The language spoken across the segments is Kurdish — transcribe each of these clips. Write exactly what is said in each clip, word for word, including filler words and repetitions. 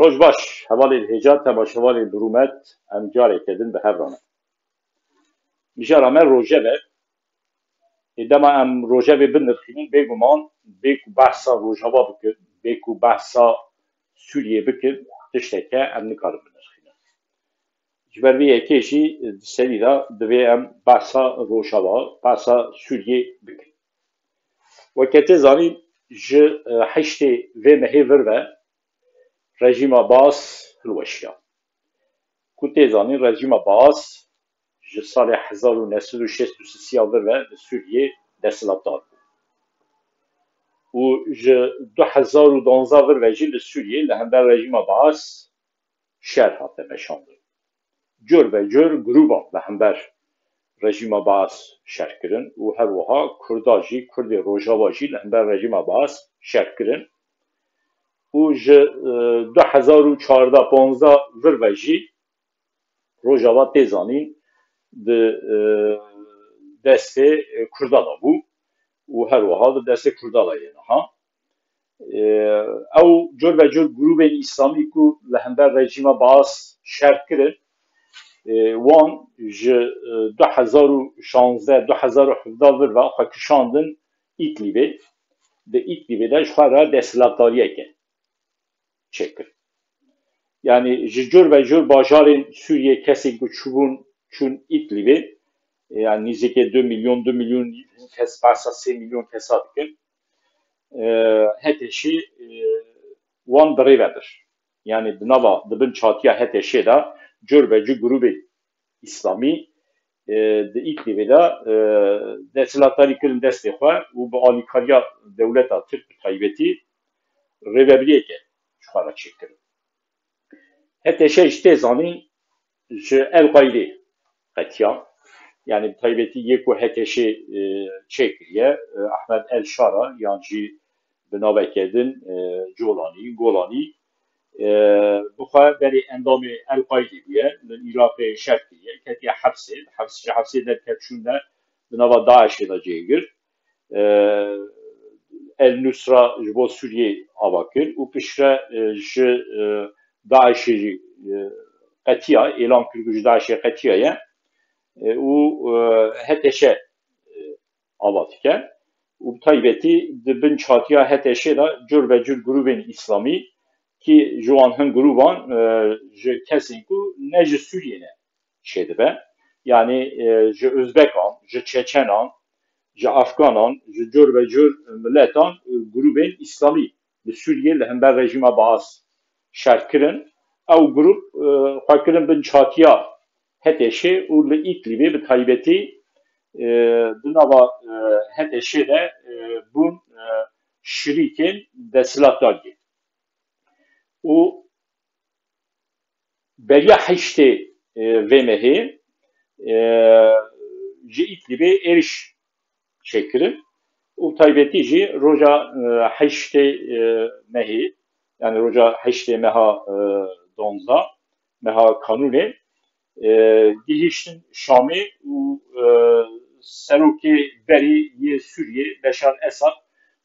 Roj baş, hevalên hêja, temaşevanên bi rûmet, em careke din bi hev re ne. Mijara me rojeve. Ê dema em rojevê binirxînin, bêguman, bê ku behsa Rojava bikin, bê ku behsa Sûriyê bikin, tişteke em nikarin binirxînin. Ji ber vê yekê jî di serî de divê em behsa Rojava, behsa Sûriyê bikin. Weke tê zanîn, ji, e, heştê vê mehê vir ve rejîma Baas hilweşiya. Ku tê zanîn, rejîma Baas ji salê hezar û neh sed û şêst û sisiya vir ve li Sûriyê desthilatdar bû. Û ji du hezar û duwazdeh vir ve jî li Sûriyê li hember rejîma Baas şer hate meşandin. Cur be cur grûban li hember rejîma Baas şer kirin û her wiha Kurda jî, Kurdê Rojava jî li hember rejîma Baas şer kirin. Û ji, e, du hezar û çardeh ponzdeh vir ve jî Rojava tê zanîn di, e, destê, e, Kurda de bû û her wiha di destê Kurda de ye niha. E, ew cur be cur grûbên îslamî ku li hember rejîma Baas şer kirin, e, wan ji, e, du hezar û şazdeh, du hezar û hevdeh vir ve xwe kişandin Îdlîbê. Di Îdlîbê de ji xwe re desthilatdariyeke çêkir. Yani ji cur be cur bajarên Sûriyê kesên ku çûbûn, çûn Îdlîbê, e, yani nîzikê du milyon, du milyon kes, behsa sê milyon kesa dikin. E, HTŞê, e, wan bi rê ve bir. Yani di nava, di bin çatiya HTŞê de cur be cur grûbê îslamî, e, di Îdlîbê de, e, desthilatdarî kirin destê xwe û bi alîkariya dewleta Tirk bi taybetî rêvebiriyeke ji xwe re çêkirin. HTŞ jî tê zanîn ji El Qaîdê qetiya. Yani bi taybetî yê ku HTŞê, e, çêkiriye, e, Ahmed El Şara yan jî bi naveke din, e, Colanî, Golanî, e, bi xwe berê endamê El Qaîdê bûye, li Iraqê şer kiriye, ketiye hepsê, hepsê, hepsê derket çûn de bi nava DAIŞê de cihê girt. E, El Nusra ji bo Sûriyê ava kir û piştre, e, ji, e, DAIŞê jî, e, qetiya, êlan kir ku ji DAIŞê qetiyaye, e, û, e, HTŞ, e, ava dike û bi taybetî di bin çatiya HTŞê de cur be cur grûbên îslamî ki ji wan hin grûban, e, ji kesên ku ne ji Sûriyê ne çêdibe. Yani, e, ji Uzbekan, ji Çeçenan, ji Afganan, ji cur be cur miletan, e, grûbên îslamî li Sûriyê li hember rejîma Baas şer kirin. Ew grûp, e, xwe kirin bin çatiya HTŞê û li Îdlîbê bi taybetî, e, di nava, e, HTŞê de, e, bûn, e, şirîkên desthilatdariyê. Û beriya heştê, e, vê mehê, e, ji Îdlîbê êriş çêkirin û bi taybetî jî roja, e, heştê, e, mehê, yani roja heştê meha, e, duwazdeh, meha Kanûnê, e, gihiştin Şamê û, e, serokê berî yê Sûriyê Beşar Esad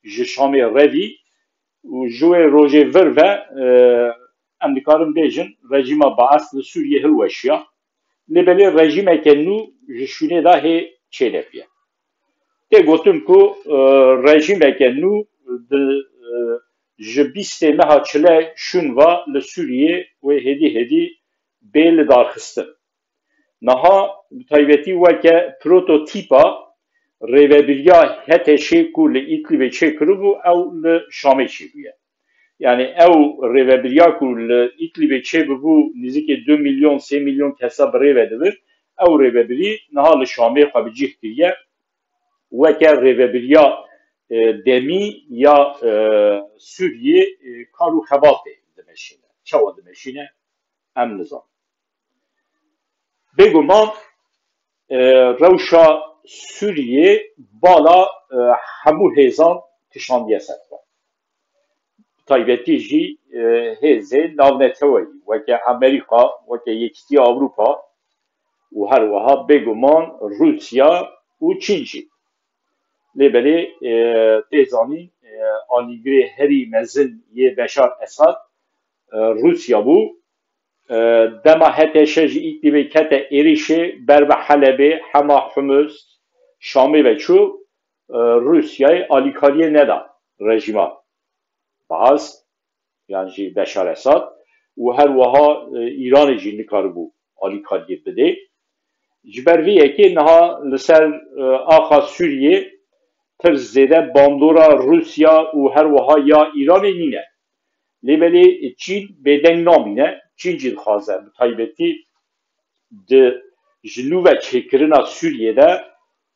ji Şamê revî û ji wê rojê vir ve, e, em dikarin bêjin rejîma Baas li Sûriyê hilweşiya. Lê belê rejîmeke nû ji şûnê de hê çênebiye. Tê gotin ku, e, rejîmeke nû di, e, ji bîstê meha çile şûn ve li Sûriyê wê hêdî hêdî bê lidarxistin. Niha bi taybetî weke prototîpa rêvebiriya HTŞê ku li Îdlîbê çêkiribû, ew li Şamê çêbûye. Yani ew rêvebiriya ku li Îdlîbê çêbibû, nêzîkî du milyon, sê milyon kesa bi rê ve dibir, ew rêvebirî niha li Şamê xwe bi cih kiriye. Weke rêvebiriya, e, demî ya, e, Sûriyê, e, kar û xebatê dimeşîne. Çawa dimeşîne? Em nizanin. Bêguman, e, rewşa Sûriyê bala, e, hemû hêzan kişandiye ser xwe. Bi taybetî jî, e, hêzên navneteweyî, weke Amerîka, weke Yekîtiya Ewropa û her wiha bêguman Rûsya û Çîn jî. Lê belê, e, tê zanîn, e, alîgirê herî mezin yê Beşar Esad e, Rûsya bû. E, dema H T Ş jî Îdlibê kete êrîşê, ber bi Helebê, Hema, Humus, Şamê ve çû, e, Rûsyayê alîkariyê neda rejîma Baas, yan jî Beşar Esad û her wiha, e, Îranê jî nikaribû alîkariyê bidê. Ji ber vê yekê niha li ser, e, axa Sûriyê pir zêde bandora Rûsya û her wiha ya Îranê nîne. Lê belê Çîn bêdeng namîne. Çîn jî dixwaze bi taybetî di ji nû ve çêkirina Sûriyê de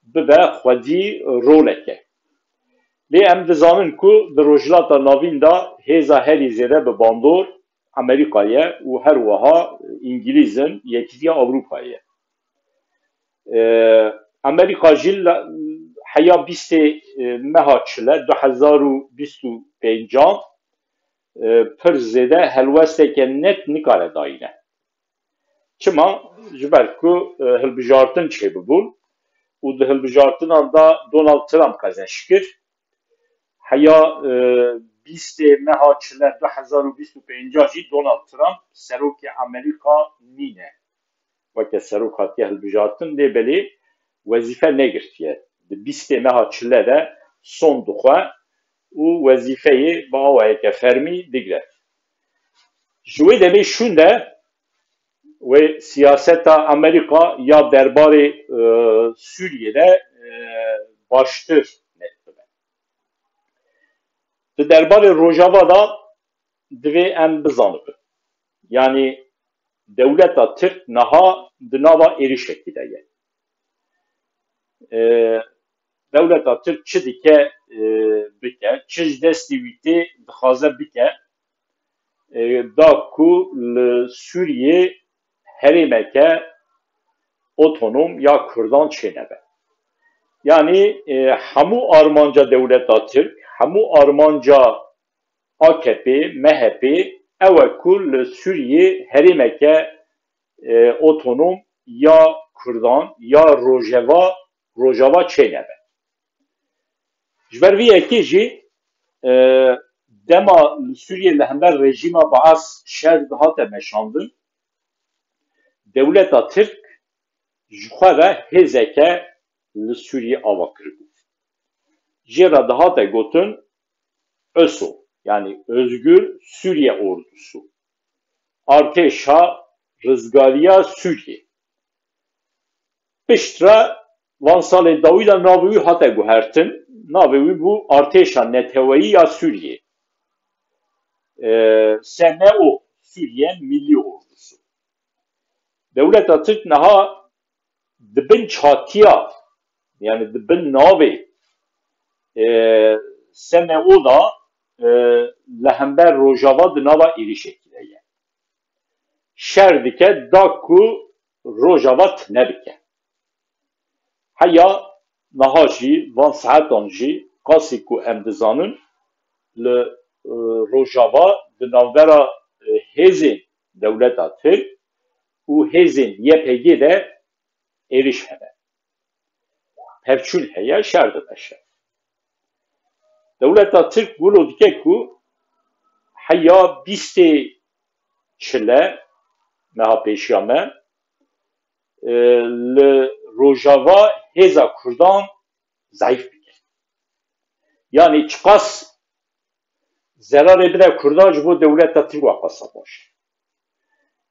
bibe xwedî roleke. Lê em dizanin ku di Rojhilata Navîn de hêza herî zêde bi bandor Amerîka ye û her wiha Îngilîz in, Yekîtiya Ewropayê ye. E, Amerîka jî li heya bîstê meha çile du hezar û bîst û pêncan, e, pir zêde helwesteke net nikare dayîne. Çima? Ji ber ku, e, hilbijartin çêbibûn û di hilbijartinan de Donald Trump qezenç kir. Heya, e, bîstê meha çile du hezar û bîst û pênc jî Donald Trump serokê Amerîka nîne. Weke serok hatiye hilbijartin, lê belê wezîfe negirtiye. Di bîstê meha çile de son dixwe û wezîfeyê bi awayeke fermî digre. Ji wê demê şûn de wê siyaseta Amerîka ya derbarê, e, Sûriyê de, e, baştir net bibe. Di derbarê Rojava de divê em bizanibin. Yanî dewleta Tirk niha di nava êrişekî de ye. E, dewleta Tirk çi dike, e, bike, çi ji destê wî tê dixwaze bike, e, da ku li Sûriyê herêmeke otonom ya Kurdan çênebe. Yanî, e, hemû armanca dewleta Tirk, hemû armanca A K P, M H P, ew e ku li Sûriyê herêmeke, e, otonom ya Kurdan, ya Rojeva, Rojava çênebe. Ji ber vî yekê jî, e, dema li Sûriyê li hember rejîma Baas şer dihate meşandin, dewleta Tirk ji xwe ve hêzeke li Sûriyê ava kiribû. Jê re dihate gotin ÖSO, yanî Özgür Suriye Ordusu, Artêşa Rizgariya Sûriyê. Piştre van salê dawî de navê wî hate guhertin. Navê wî bû Artêşa Neteweyî ya Sûriyê. E, S N O, Suriye Milli Ordusu. Dewleta Tirk niha di bin çatiya, yani di bin navê, e, S N O da, e, li hember Rojava di nava êrişekî de ye. Şer dike da ku Rojava tune bike. Heya niha jî, van saetan jî, qasî ku em dizanin, li, e, Rojava di navbera, e, hêzên dewleta Tirk û hêzên Y P G de êrîş hene. Pevçûn heye, şer dimeşe. Dewleta Tirk wilo dike ku heya bîstê çile meha pêşiya me, e, li Rojava hêza Kurdan zayîf bike. Yanî çiqas zerarê bide Kurdan ji bo dewleta Tirk wa qasa baş e.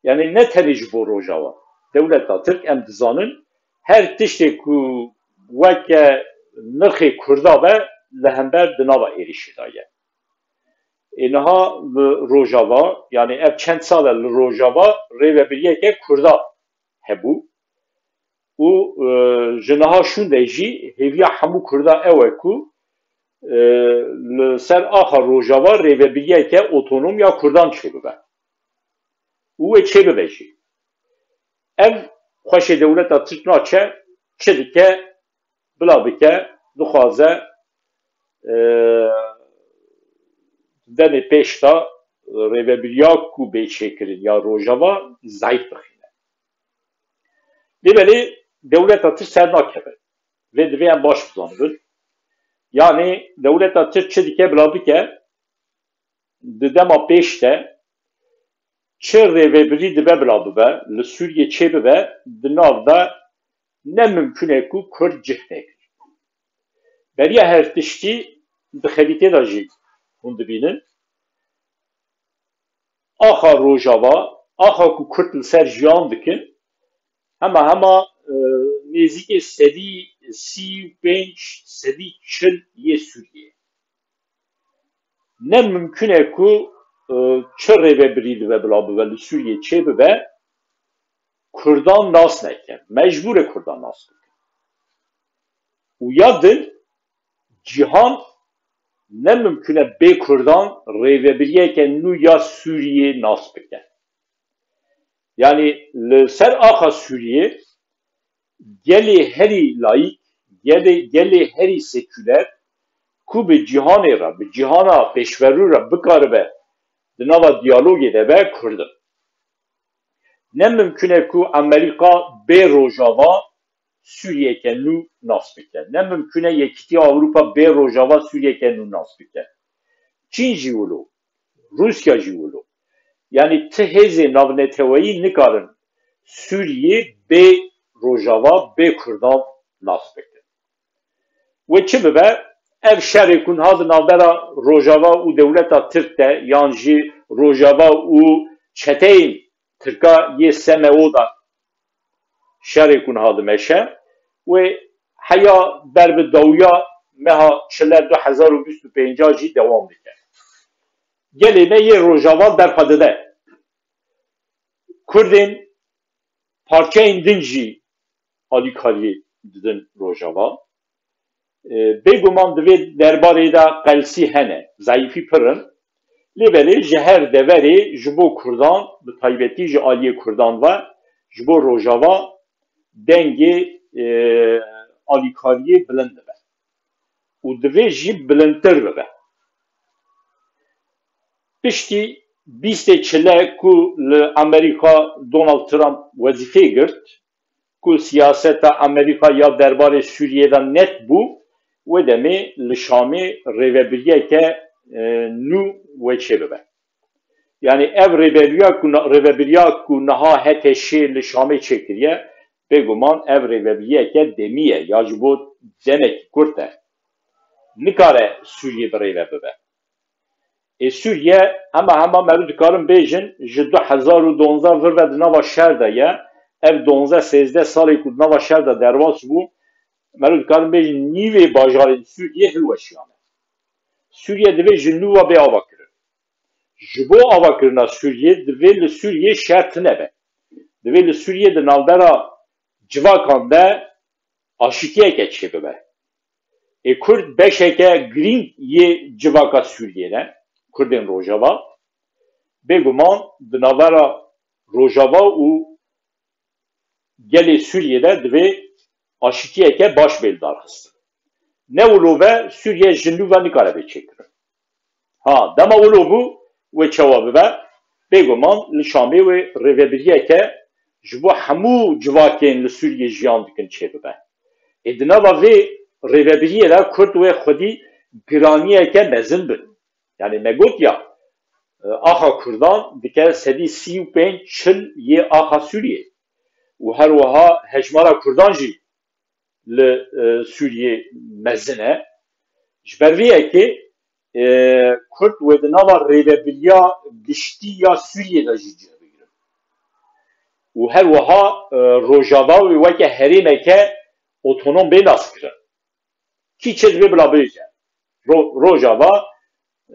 Yanî ne tenê ji bo Rojava. Dewleta Tirk em dizanin her tiştê ku weke nirxê Kurda be li hember di nava êrişê de ye. Ê niha li Rojava, yanî ev çend sal e li Rojava rêvebiriyeke Kurda hebû û, e, ji niha şûn de jî hêviya hemû Kurda ew e ku, e, li ser axa Rojava rêvebiriyeke otonom ya Kurdan çêbibe. Û wê çêbibe jî. Ev xweşê dewleta Tirk naçe, çi dike, bila bike, dixwaze, e, demê pêş de rêvebiriya ku bê çêkirin ya Rojava zayîf bixîne. Lê belê dewleta Tirk ser nakeve. Vê divê em baş bizanibin. Yanî dewleta Tirk çi dike bila bike, di dema pêş de çi rêvebirî dibe bila bibe, li Sûriyê çê bibe, di nav de ne mimkun e ku Kurd cih nekir. Beriya her tiştî di xerîtê de jî hûn dibînin. Axa Rojava, axa ku Kurd li ser jiyan dikin, hema hema, e, nêzîkê sedî sî û pênc, sedî çil yê Sûriyê. Ne mimkun e ku, e, çi rêvebirî dibe bila bibe li Sûriyê çê bibe, Kurdan nas neke. Mecbûr e Kurdan nas bike. Û ya din, cîhan ne mimkun e bê Kurdan rêvebiriyeke nû ya Sûriyê nas bike. Yanî li ser axa Sûriyê gelê herî layîk, gelê, gelê herî sekûler ku bi cîhanê re, bi cîhana pêşverû re bikaribe di nava diyalogê de be Kurd in. Ne mimkun e ku Amerîka bê Rojava Sûriyeke nû nas bike. Ne mimkun e Yekîtiya Ewropa bê Rojava Sûriyeke nû nas bike. Çîn jî wilo, Rûsya jî wilo. Yanî ti hêzê navneteweyî nikarin Sûriyê bê Rojava, bê Kurdan nas bikin. Wê çi bibe? Ev şerê ku niha di navbera Rojava û dewleta Tirk de, yan jî Rojava û çeteyên Tirka yê S M O de şerê ku niha dimeşe, wê heya ber bi dawiya meha çile du hezar û bîst û pênc jî dewam dike. Gelê me yê Rojava derxwe dide. Kurdên parçeyên din jî alîkariyê didin Rojava. E, bêguman di vê derbarê de qelsî hene, zayîfî pir in. Lê belê ji her deverê ji bo Kurdan, bi taybetî ji aliyê Kurdan ve, ji bo Rojava dengê, e, alîkariyê bilind dibe. Û divê jî bilindtir bibe. Piştî bîstê çile ku li Amerîka Donald Trump wezîfê girt, ku siyaseta Amerîka ya derbarê Sûriyê de net bû, wê demê li Şamê rêvebiriyeke, e, nû wê çêbibe. Yanî ev rêvebiriya ku na-, rêvebiriya ku niha H T Ş li Şamê çêkiriye, bêguman ev rêvebiriyeke demî ye ya ji bo demekî kurt e. Nikare Sûriyê bi rêve bibe. Ê Sûriye hema hema merû dikarin bêjin, ji du hezar û duwazdeh vir ve di nava şer de ye. Ev duwazdeh sêzdeh salê ku di nava şer de derbas bû, merû dikarin bêjin nîvê bajarên Sûriye hilweşiyane. Sûriye divê ji nû ve bê avakirin. Ji bo avakirina Sûriye divê li Sûriye şer tune be. Divê li Sûriye di navbera civakan de aşitiyeke çêbibe. Ê Kurd beşeke girîng yê civaka Sûriyê ne, Kurdên Rojava. Bêguman di navbera Rojava û gelê Sûriyê de divê aşitiyeke baş bê lidarxistin. Ne wilo be Sûriye ji nû ve nikare bê çêkirin. Ha, dema wilo bû, wê çawa bibe? Bêguman li Şamê wê rêvebiriyeke ji bo hemû civakên li Sûriyê jiyan dikin çêbibe. Ê di nava vê rêvebiriyê de Kurd wê xwedî giraniyeke mezin bin. Yanî me got ya, e, axa Kurdan dike sedî sî û pênc çil yê axa Sûriyê. Û her wiha hejmara Kurdan jî li, e, Sûriyê mezin e. Ji ber vê yekê, e, Kurd wê di nava rêvebiriya giştî ya Sûriyê de jî cih bigrin. Û her wiha, e, Rojava wê weke herêmeke otonom bê naskirin. Kî çi divê bila bêje? Ro-, Rojava,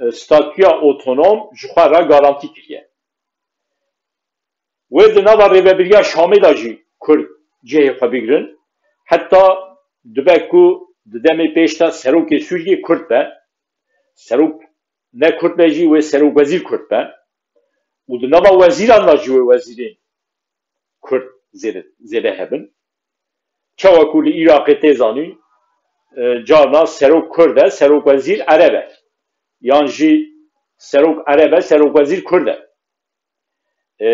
e, statûya otonom ji xwe re garantî kiriye. Wê di nava rêvebiriya Şamê de jî Kurd cihê xwe bigrin. Heta dibe ku di demê pêş de serokê Sûriyê Kurd be, serok ne Kurd be jî wê serokwezîr Kurd be. Û di nava wezîran de jî wê wezîrên Kurd zêde, zêde hebin. Çawa ku li Iraqê tê zanîn, e, carna serok Kurd e, serokwezîr Ereb e. Yan jî serok Ereb e, serokwezîr Kurd e. E,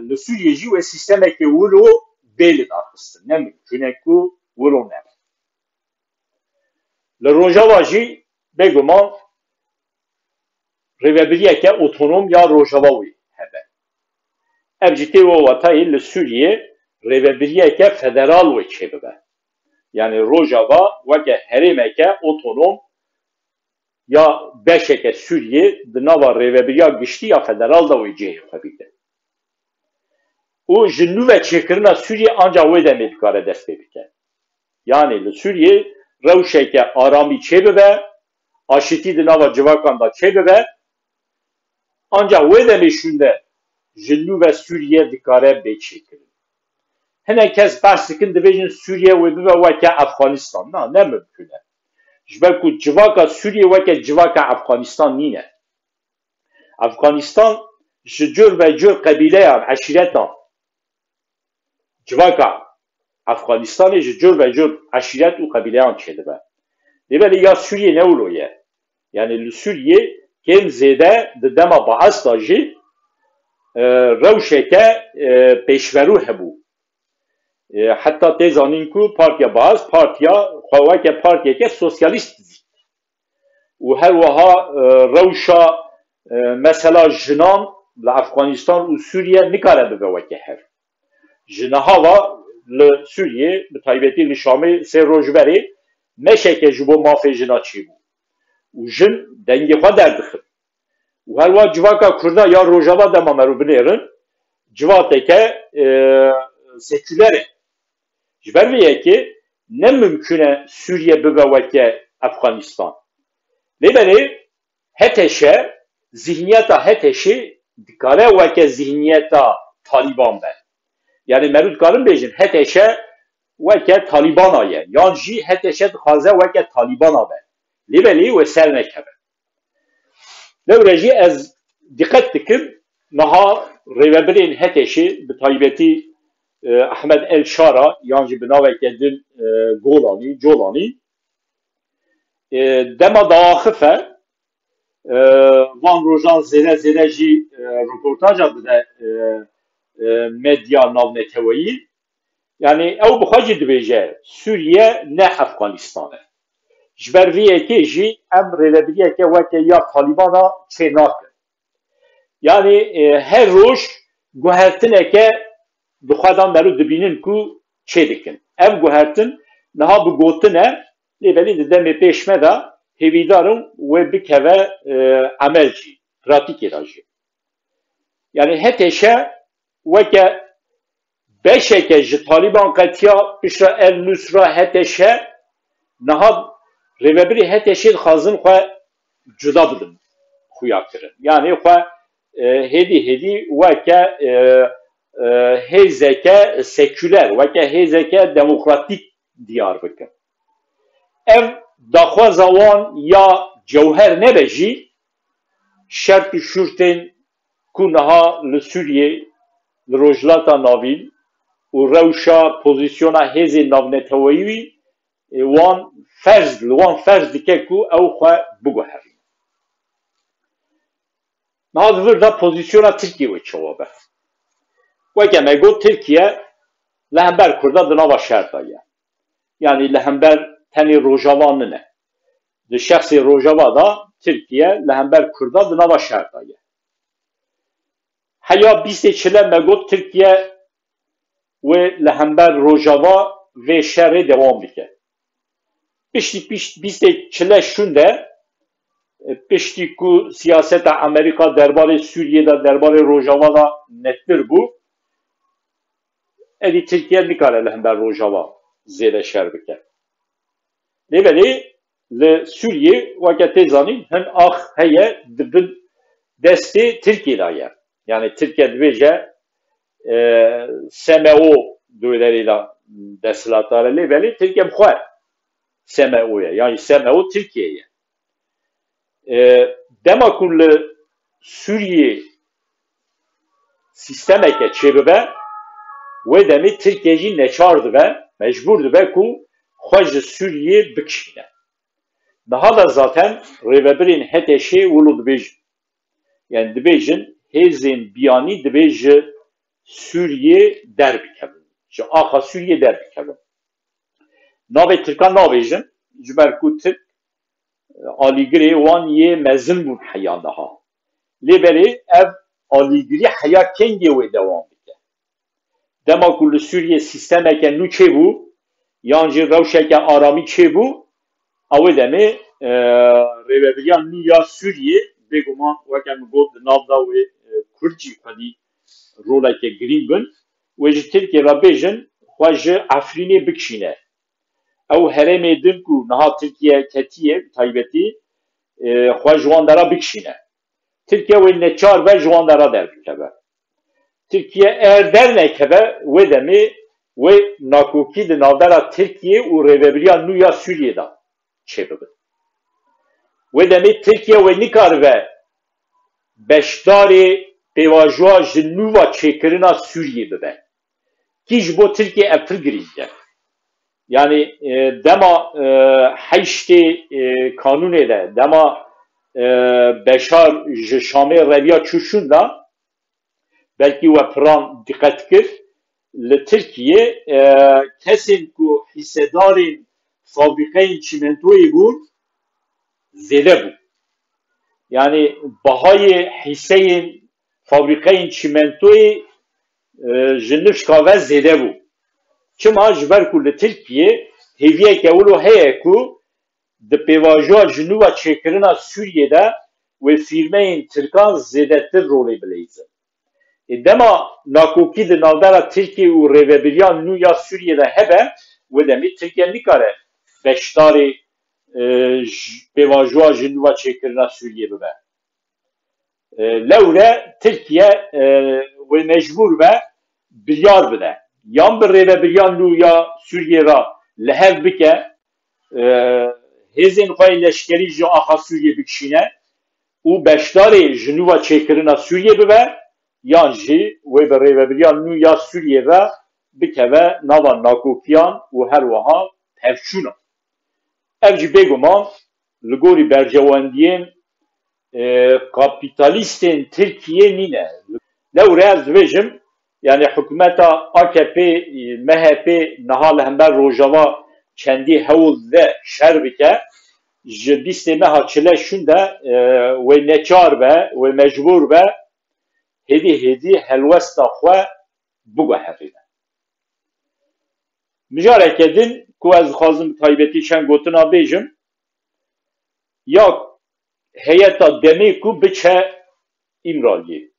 li Sûriyê jî wê sîstemeke wilo bê lidarxistin. Ne mimkun e ku wilo nebe. Li Rojava jî bêguman rêvebiriyeke otonom ya Rojava wê hebe. Ev jî tê wê watayê li Sûriyê rêvebiriyeke federal wê çêbibe. Yanî Rojava weke herêmeke otonom ya beşeke Sûriyê di nava rêvebiriya giştî ya federal de wê cihê xwe bîte. Û ji nû ve çêkirina Sûriyê anca wê demê dikare dest pê bike. Yanî li Sûriyê rewşeke aramî çêbibe, aşitî di nava civakan de çêbibe, anca wê demê şûnde ji nû ve Sûriye dikare bê çêkirin. Hinek kes behs dikin, dibêjin Sûriye wê bibe weke Efxanistan. Na, ne mimkun e. Ji ber ku civaka Sûriye weke civaka Efxanistan nîne. Efxanistan ji cur ve cur qebîleyan, eşîretan, civaka Efxanistanê ji cur ve cur eşîret û qebîleyan çêdibe. Lê belê ya Sûriyê ne wilo ye. Yanî li Sûriyê kêm zêde di dema Baas de jî, e, rewşeke, e, pêşverû hebû. E, heta tê zanîn ku Partiya Baas, partiya xwe weke partiyeke sosyalîst didît. Û her wiha, e, rewşa, e, mesela jinan li Efxanistan û Sûriye nikare bibe weke hev. Ji niha ve li Sûriyê, bi taybetî li Şamê sê roj berê meşeke ji bo mafê jina çêbû. Û jin dengê xwe derdixin. Û her wiha civaka Kurda ya Rojava dema mero binêrin, civateke, e, sekûler e. Ji ber vê yekê ne mimkun e Sûriye bibe weke Efxanistan. Lê belê HTŞ, zihniyeta HTŞ'ê dikare weke zihniyeta Talîban be. Yanî mero dikarin bêjin HTŞ weke Talîbana ye. Yan jî HTŞ dixwaze weke Talîbana be. Lê belê wê ser nekeve. Lewre jî ez dîqet dikim, niha rêvebirên HTŞ'ê, bi taybetî, e, Ehmed El Şara, yan jî bi naveke din, e, Golanî, Colanî, e, dema diaxife, e, van rojan zêde zêde jî, e, roportaja dide, e, e, medya navneteweyî. Yanî ew bi xwe jî dibêje, Sûriye ne Efxanistan e. Ji ber vê yekê jî em rêvebiriyeke weke ya Talîbana çê nakin. Yanî, e, her roj guhertineke di xwe de mero dibînin ku çê dikin. Ev guhertin niha bi gotin e, lê belê di demê pêş me de hêvîdar im wê bikeve, e, emel jî, pratîkê de jî. Yanî HTŞ weke beşeke ji Talîban qetiya piştre El Nusra HTŞ, niha rêvebirê HTŞ'ê dixwazin xwe cuda bidin xuya kirin. Yanî xwe, e, hêdî hêdî weke, e, e, hêzeke sekûler, weke hêzeke demokratîk diyar bikin. Ev daxwaza wan ya cewher nebe jî, şert û şûrtên ku niha li Sûriyê, li Rojhilata Navîn û rewşa pozîsyona hêzên navneteweyî wî, e, wan ferz, li wan ferz dike ku ew xwe biguherînin. Niha di vir de pozîsyona Tirkiyê wê çawa be? Weke me got, Tirkiye li hember Kurda di nava şer de ye. Yanî li hember tenê Rojava nine. Di şexsê Rojava de Tirkiye li hember Kurda di nava şer de ye. Heya bîstê çile me got Tirkiye wê li hember Rojava vê şerê dewam bike. Piştî pişt bîstê çile şûnde, piştî ku siyaseta Amerîka derbarê Sûriyê de, derbarê Rojava de nettir bû, êdî Tirkiye nikare li hember Rojava zêde şer bike. Lê belê li Sûriyê, weke tê zanîn, hin ax heye di bin destê Tirkiyê de ye. Yanî Tirkiye dibêje, e, S M O di wê derê de desthilatdar e, lê belê Tirkiye bi xwe S M O ye. Yanî S M O Tirkiye ye. E, dema ku li Sûriyê sîstemeke çêbibe, wê demê Tirkiye jî neçar dibe, mecbûr dibe ku xwe ji Sûriyê bikişîne. Niha de zaten rêvebirên HTŞ'ê wilo dibêjin. Yanî dibêjin hêzên biyanî dibê ji Sûriyê derbikevin. Ji axa Sûriyê derbikevin. Navê Tirkan nabêjin, ji ber ku Tirk alîgirê wan yê mezin bûn heya niha. Lê belê ev alîgirî heya kengê wê dewam bike. Dema ku li Sûriyê sîstemeke nû çêbû, yan jî rewşeke aramî çêbû, ew ê demê, e, rêvebiriya nû ya Sûriyê, bêguman weke min got, di nav de wê, e, Kurd jî xwedî roleke girîng bin. Wê ji Tirkiyê re bêjin, xwe ji Efrînê bikişîne. Ew herêmê din ku niha Tirkiye ketiye, bi taybetî, e, xwe ji wan dera bikişîne. Tirkiye wê neçar be ji wan dera derbikeve. Tirkiye eger dernekeve, wê demê wê nakokî di navbera Tirkiye û rêvebiriya nû ya Sûriyê de çêbibe. Wê demê Tirkiye wê nikaribe beşdarê pêvajoya ji nû ve çêkirina Sûriyê bibe. Kî ji bo Tirkiye ev pir girîng e. Yanî, e, dema, e, heştê, e, kanûnê de, dema, e, Beşar ji Şamê reviya çû şûn de, belkî we piran diqet kir, li Tirkiyê, e, kesên ku hîsedarên fabrîkeyên çîmentoyê bûn, zêde bû. Yanî bahayê hîseyên fabrîkeyên çîmentoyê, e, ji nifşka ve zêde bû. Çima? Ji ber ku li Tirkiyê hêviyeke wilo heye ku di pêvajoya ji nû ve çêkirina Sûriyê de wê fîrmeyên tirkan zêdetir rolê bileyzin. Ê dema nakokî di navbera Tirkiye û rêvebiriya nû ya Sûriyê de hebe, wê demê Tirkiye nikare beşdarê, e, ji, pêvajoya ji nû ve çêkirina Sûriyê bibe. E, lewre Tirkiye, e, wê mecbûr be biryar bide. Yan bi rêvebiriya nû ya Sûriyê re li hev bike, e, hêzên xwe yê leşkerî ji axa Sûriyê bikişîne û beşdarê ji nû ve çêkirina Sûriyê bibe, yan jî wê bi rêvebiriya nû ya Sûriyê ve bikeve nava nakokiyan û her wiha pevçûnan. Ev jî bêguman li gorî berjewendiyên, e, kapîtalîstên Tirkiyê nîne. Lewre ez dibêjim, yanî hikûmeta A K P, M H P niha li hember Rojava çendî hewl de şer bike, ji bîstê meha çile şûn de, e, wê neçar be, wê mecbûr be, hêdî hêdî helwesta xwe biguherîne. Mijareke din ku ez dixwazim bi taybetî çend gotina bêjim, ya heyeta demê ku biçe Îmraliyê.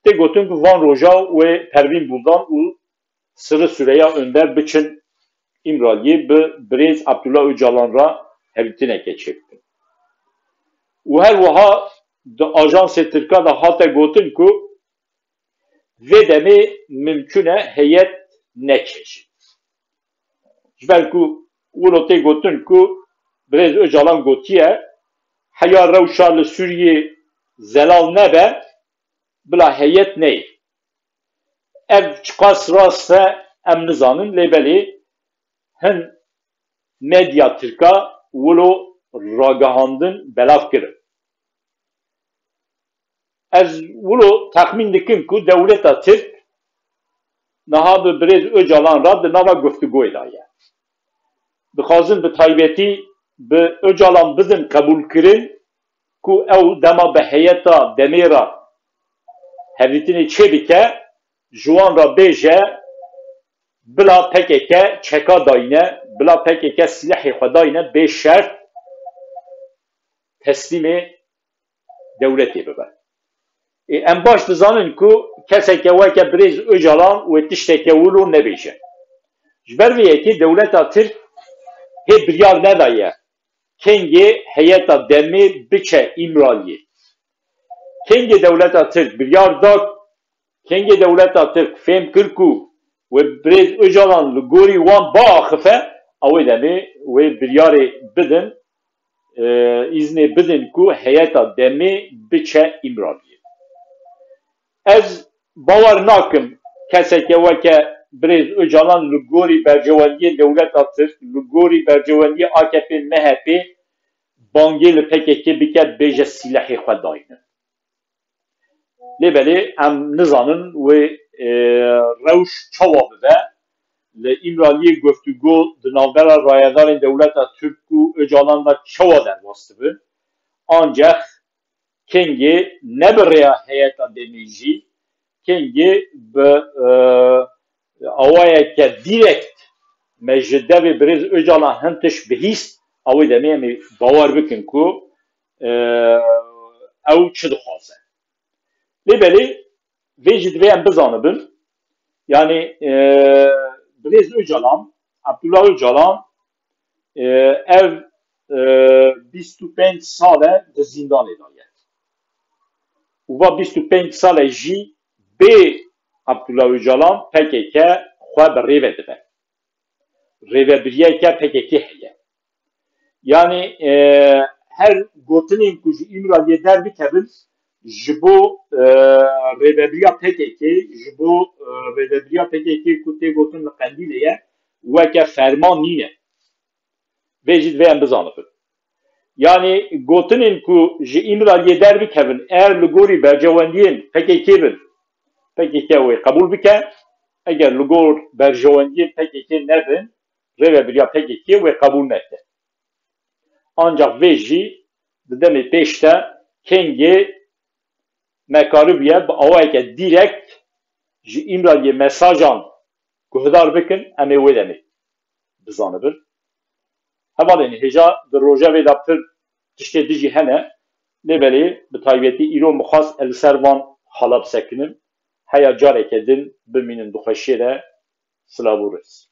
Tê gotin ku van roja wê Pervîn Buldan û Sirri Süreyya Önder biçin Îmraliyê bi birêz Abdullah Öcalan re hevdîtineke çêbikin. Û her wiha di ajansê Tirka de hate gotin ku vê demê mimkûn e heyet neçe jî. Ji ber ku wilo tê gotin ku birêz Ocalan gotiye, heya rewşa li Sûriyê zelal nebe, bila heyet neyê. Ev çiqas rast e, em nizanin, lê belê hin medya tirka wilo ragihandin belav kirin. Ez wilo texmîn dikim ku dewleta Tirk niha bi birêz Ocalan re di nava guftûgoyê de ye. Dixwazin bi taybetî bi Ocalan bidin qebûlkirin ku ew dema bi heyeta demê re hevdîtinê çêbike, ji wan re bêje, bila P K K çeka dayne, bila P K K silehê xwe dayne, bê şert teslîmê dewletê bibe. Ê, em baş dizanin ku keseke weke birêz Ocalan wê tişteke wilo nebêje. Ji ber vê yekê dewleta Tirk hê biryar nedaye kengê heyeta demê biçe Îmraliyê. Kengê dewleta Tirk biryar da, kengê dewleta Tirk fêm kir ku wê birêz Ocalan li gorî wan biaxife, ew ê demê wê biryarê bidin, e, îznê bidin ku heyeta demê biçe Îmraliyê. Ez bawer nakim keseke weke birêz Ocalan li gorî berjewendiyê dewleta Tirk, li gorî berjewendiyê A K P M H P bangê li P K K bike, bêje sîlehê xwe dayne. Lê belê em nizanin wê, e, rewş çawa bibe. Li Îmraliyê guftûgo di navbera rayedarên dewleta Tirk û Ocalan de çawa derbas dibe. Ancex kengê ne bi rêya heyeta demê jî, kengê bi e, awayeke direkt me ji devê birêz Ocalan hin tişt bihîst, ew ê demê em ê bawer bikin ku e, ew çi dixwaze. Lê belê vê jî divê em bizanibin. Yanî e, birêz Ocalan, Abdullah Ocalan e, ev e, bîst û pênc sal e di zîndanê de ye. Û va bîst û pênc sal e jî bê Abdullah Ocalan P K K xwe bi rê ve dibe. Rêvebiriyeke P K K heye. Yanî e, her gotinên ku ji Îmraliyê derbikevin, ji bo e, rêvebiriya P K K, ji bo e, rêvebiriya P K K ku tê gotin li Qendîlê ye, weke ferman nîne. Vê jî divê em bizanibin. Yanî gotinên ku ji Îmraliyê derbikevin, eger li gorî berjewendiyên P K K bin, P K K wê qebûl bike, eger li gor berjewendiyên P K K nebin, rêvebiriya P K K wê qebûl neke. Ancak vê jî di demê pêş de kengê me karibûye bi awayeke direkt ji Îmraliyê mesajan guhdar bikin, em ê wê demê bizanibin. Hevalên hêja di rojevê de pir tiştê dijî hene, lê belê bi taybetî îro min xwest ez li ser van xala bisekinim. Heya careke din bimînin di xweşiyê de, silav û rêz.